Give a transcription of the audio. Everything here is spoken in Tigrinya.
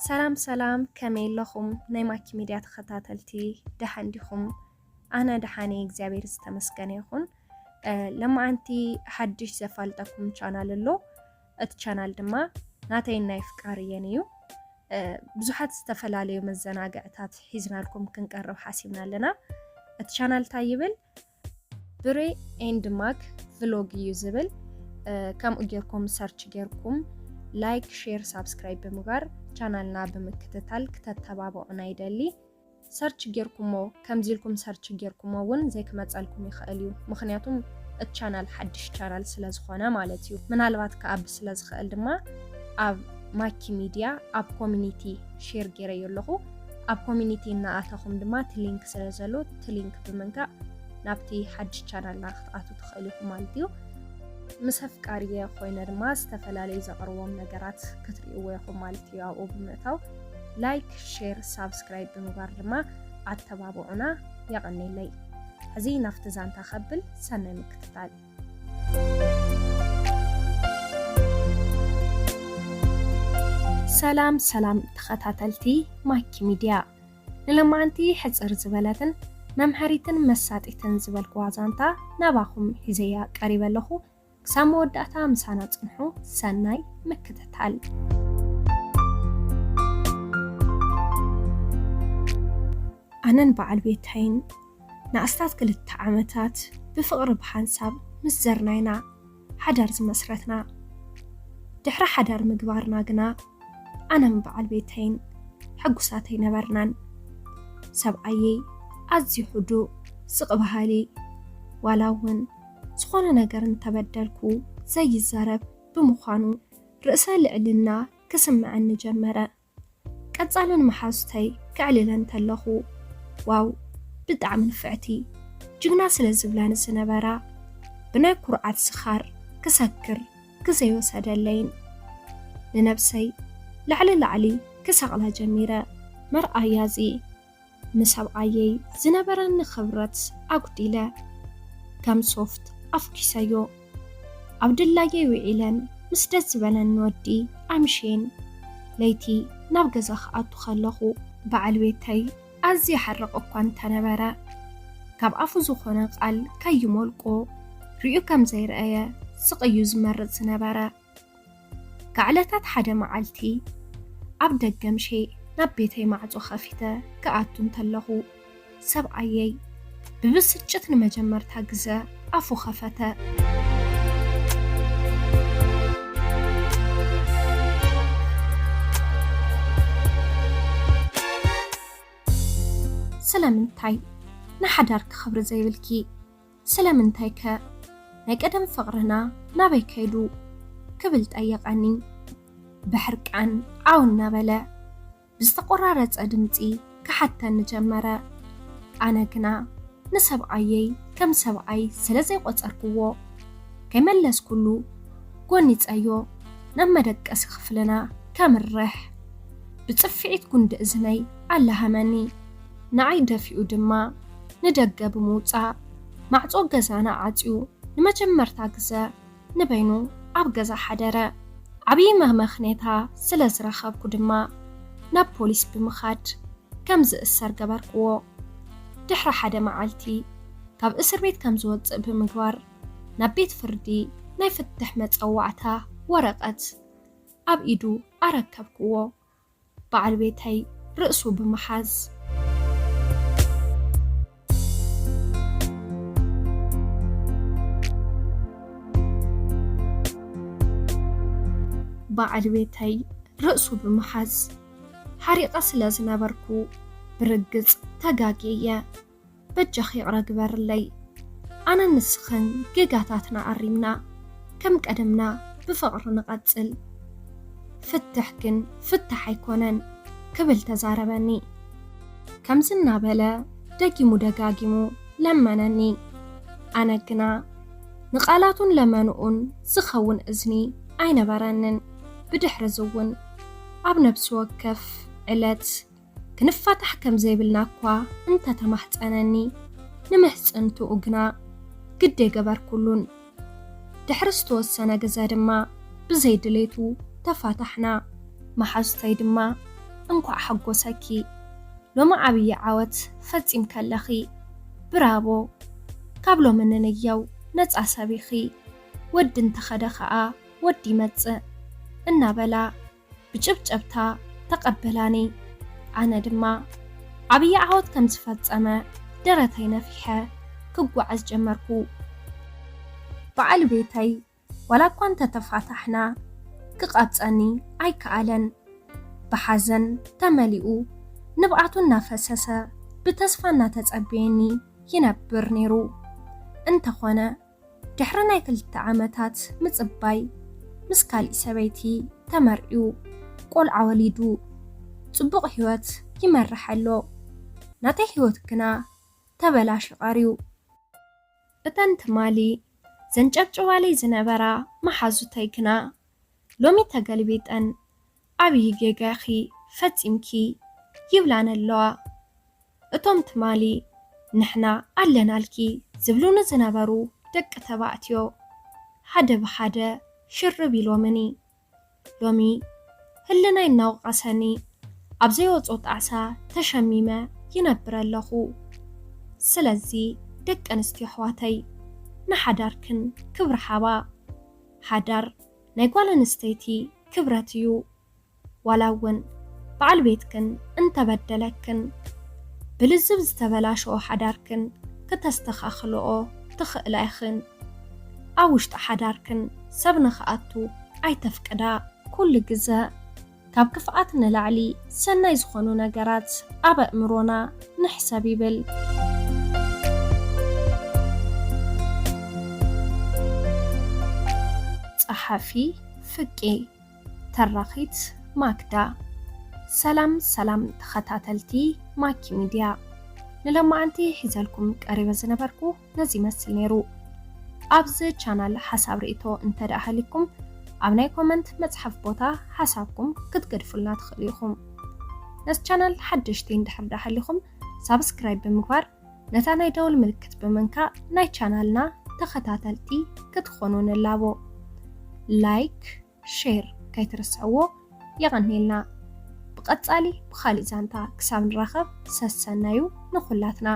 ሰላም ሰላም፣ ከመይ ኣለኹም ናይ ማኪ ሚድያ ተኸታተልቲ? ደሓን ዲኹም? ኣነ ደሓን እየ፣ እግዚኣብሔር ዝተመስገነ ይኹን። እ፣ ለማዓንቲ ሓድሽ ዘፋልጠኩም ቻናል ኣሎ። እቲ ቻናል ድማ ናተይን ናይ ፍቃርየን እዩ። እ፣ ብዙሓት ዝተፈላለዩ መዘናግዕታት ሒዝናልኩም ክንቀርብ ሓሲብና ኣለና። እቲ ቻናል እንታይ ይብል? ብሬ ኤንድ ማክ ቭሎግ እዩ ዝብል። እ፣ ከምኡ ጌርኩም ሰርች ጌርኩም ላይክ፣ ሼር፣ ሳብስክራይብ ብምግባር ቻናልና ብምክትታል ክተተባብዑና ይደሊ። ሰርች ጌርኩሞ፣ ከምዚ ኢልኩም ሰርች ጌርኩሞ እውን ዘይክመጸልኩም ይኽእል እዩ። ምኽንያቱም እቲ ቻናል ሓድሽ ቻናል ስለ ዝኾነ ማለት እዩ። ምናልባት ክኣቢ ስለ ዝኽእል ድማ ኣብ ማኪ ሚድያ ኣብ ኮሚኒቲ ሼር ጌረዮ ኣለኹ። ኣብ ኮሚኒቲ እናኣተኹም ድማ እቲ ሊንክ ስለ ዘሎ እቲ ሊንክ ብምንካእ ናብቲ ሓድሽ ቻናልና ክትኣትዉ ትኽእሉ ኢኹም ማለት እዩ። ምስ ኣፍቃርየ ኮይነ ድማ ዝተፈላለዩ ዘቕርቦም ነገራት ክትርእይዎ ኢኹም ማለት እዩ። ኣብኡ ብምእታው ላይክ፣ ሼር፣ ሳብስክራይብ ብምግባር ድማ ኣተባብዑና። የቐኔለይ። ሕዚ ናብቲ ዛንታ ከብል፣ ሰናይ ምክትታል። ሰላም ሰላም ተኸታተልቲ ማኪ ሚድያ፣ ንለማዓንቲ ሕጽር ዝበለትን መምሃሪትን መሳጢትን ዝበልኩዋ ዛንታ ናባኹም ሒዘያ ቀሪበ ኣለኹ። ክሳብ መወዳእታ ምሳና ጽንሑ። ሰናይ ምክትታል። ኣነን በዓል ቤተይን ንኣስታት ክልተ ዓመታት ብፍቕሪ ብሓንሳብ ምስ ዘርናይና ሓዳር ዝመስረትና። ድሕሪ ሓዳር ምግባርና ግና ኣነን በዓል ቤተይን ሕጉሳት ኣይነበርናን። ሰብኣየይ ኣዝዩ ህዱእ፣ ስቕ በሃሊ፣ ዋላ እውን ዝኾነ ነገር እንተበደልኩ ዘይዛረብ ብምዃኑ ርእሰ ልዕልና ክስምዐኒ ጀመረ። ቀጻልን መሓዙተይ ከዕልለን እንተለኹ፣ ዋው ብጣዕሚ ንፍዕቲ፣ ጅግና ስለ ዝብላኒ ዝነበራ፣ ብናይ ኩርዓት ስኻር ክሰክር ግዜ ኣይወሰደለይን። ንነብሰይ ላዕሊ ላዕሊ ክሰቕላ ጀሚረ። መርኣያ እዚ ንሰብኣየይ ዝነበረኒ ክብረት ኣጉዲለ። ከም ሶፍት ኣፍኪሰዮ። ኣብ ድላየይ ውዒለን ምስ ደስ ዝበለኒ ወዲ ኣምሽየን ለይቲ ናብ ገዛ ክኣቱ ከለኹ፣ በዓል ቤተይ ኣዝዩ ይሓርቕ እኳ እንተነበረ፣ ካብ ኣፉ ዝኾነ ቃል ከይሞልቆ ርእዩ ከም ዘይረኣየ ስቕ እዩ ዝመርጽ ዝነበረ። ካብ ዕለታት ሓደ መዓልቲ ኣብ ደገ ምሼ ናብ ቤተይ ማዕጾ ከፊተ ክኣቱ እንተለኹ፣ ሰብኣየይ ብብስጭት ንመጀመርታ ግዘ ኣፉ ከፈተ። ስለምንታይ ንሓዳርኪ ክብሪ ዘይብልኪ? ስለምንታይከ ናይ ቀደም ፍቕርና ናበይ ከይዱ? ክብል ጠየቐኒ። ብሕርቃን ዓው እናበለ ብዝተቖራረጸ ድምጺ ክሓተኒ ጀመረ። ኣነ ግና ንሰብኣየይ ከም ሰብኣይ ስለ ዘይቆጸርክዎ፣ ከይመለስኩሉ ጎኒጸዮ ናብ መደቀሲ ክፍልና ከምርሕ፣ ብጽፍዒት ጉንዲ እዝነይ ኣለሃመኒ። ንዓይ ደፊኡ ድማ ንደገ ብምውጻእ፣ ማዕጾ ገዛና ዓጽዩ ንመጀመርታ ግዘ ንበይኑ ኣብ ገዛ ሓደረ። ዓብዪ መመኽኔታ ስለ ዝረኸብኩ ድማ ናብ ፖሊስ ብምኻድ ከም ዝእሰር ገበርክዎ። ድሕሪ ሓደ መዓልቲ ካብ እስር ቤት ከም ዝወጽእ ብምግባር፣ ናብ ቤት ፍርዲ ናይ ፍትሕ መጸዋዕታ ወረቐት ኣብ ኢዱ ኣረከብክዎ። በዓል ቤተይ ርእሱ ብምሓዝ። በዓል ቤተይ ርእሱ ብምሓዝ፣ ሓሪቐ ስለ ዝነበርኩ፣ ብርግጽ ተጋግየ እየ። በጃኺ ይቕረ ግበርለይ። ኣነን ንስኽን ጌጋታትና ኣሪምና፣ ከም ቀደምና ብፍቕሪ ንቐጽል። ፍትሕ ግን ፍታሕ ኣይኮነን፣ ክብል ተዛረበኒ። ከምዚ እናበለ ደጊሙ ደጋጊሙ ለመነኒ። ኣነ ግና ንቓላቱን ለመንኡን ዝኸውን እዝኒ ኣይነበረንን። ብድሕርዚ እውን ኣብ ነብሲ ወከፍ ዕለት ክንፋታሕ ከም ዘይብልና እኳ እንተተማሕጸነኒ፣ ንምሕጽንትኡ ግና ግዲ ኣይገበርኩሉን። ድሕሪ ዝተወሰነ ግዘ ድማ ብዘይ ድሌቱ ተፋታሕና። መሓዙተይ ድማ እንኳዕ ሓጎሰኪ። ሎሚ ዓብዪ ዓወት ፈጺምኪ ኣለኺ። ብራቮ። ካብ ሎሚ ንንየው ነጻ ሰብ ኢኺ። ወዲ እንተኸደ ኸኣ ወዲ ይመጽእ እናበላ ብጭብጨብታ ተቐበላኒ። ኣነ ድማ ዓብዪ ዓወት ከም ዝፈጸመ ደረተይ ነፊሐ ክጓዓዝ ጀመርኩ። በዓል ቤተይ ዋላ እኳ እንተተፋታሕና ክቐብጸኒ ኣይከኣለን። ብሓዘን ተመሊኡ ንብዓቱ እናፈሰሰ ብተስፋ እናተጸበየኒ ይነብር ነይሩ። እንተኾነ ድሕሪ ናይ ክልተ ዓመታት ምጽባይ ምስ ካሊእ ሰበይቲ ተመርዕዩ ቆልዓ ወሊዱ ጽቡቕ ህይወት ይመርሕ ኣሎ። ናተይ ህይወት ግና ተበላሹ ቀርዩ። እተን ትማሊ ዘንጨብጭባለይ ዝነበራ መሓዙተይ ግና ሎሚ ተገልቢጠን ዓብዪ ጌጋኺ ፈጺምኪ ይብላን ኣለዋ። እቶም ትማሊ ንሕና ኣለናልኪ ዝብሉኒ ዝነበሩ ደቂ ተባዕትዮ ሓደ ብሓደ ሽርብ ኢሎምኒ። ሎሚ ህልናይ እናወቐሰኒ ኣብ ዘይወጾ ጣዕሳ ተሸሚመ ይነብር ኣለኹ። ስለዚ ደቂ ኣንስትዮ ኣሕዋተይ ንሓዳርክን ክብሪ ሃባ። ሓዳር ናይ ጓል ኣንስተይቲ ክብረት እዩ። ዋላ እውን በዓል ቤትክን እንተበደለክን ብልዝብ ዝተበላሸኦ ሓዳርክን ክተስተኻኽልኦ ትኽእላ ኢኽን። ኣብ ውሽጢ ሓዳርክን ሰብ ንኽኣቱ ኣይተፍቅዳ። ኩሉ ግዘ ካብ ክፍኣት ንላዕሊ ሰናይ ዝኾኑ ነገራት ኣብ ኣእምሮና ንሕሰብ ይብል። ጸሓፊ ፍቄ፣ ተራኺት ማክዳ። ሰላም ሰላም ተኸታተልቲ ማኪ ሚድያ፣ ንሎማዓንቲ ሒዘልኩም ቀሪበ ዝነበርኩ ነዚ ይመስል ነይሩ። ኣብዚ ቻናል ሓሳብ ርእይቶ እንተ ደኣ ሃሊኩም ኣብ ናይ ኮመንት መጽሓፍ ቦታ ሓሳብኩም ክትገድፉልና ትኽእሉ ኢኹም። ነዚ ቻናል ሓደሽቲ እንድሕር ደኣ ሃሊኹም ሳብስክራይብ ብምግባር ነታ ናይ ደወል ምልክት ብምንካእ ናይ ቻናልና ተኸታተልቲ ክትኾኑ ንላቦ። ላይክ፣ ሼር ከይትርስዕዎ። የቐንየልና። ብቐጻሊ ብኻሊእ ዛንታ ክሳብ ንራኸብ ሰሰናዩ ንኹላትና።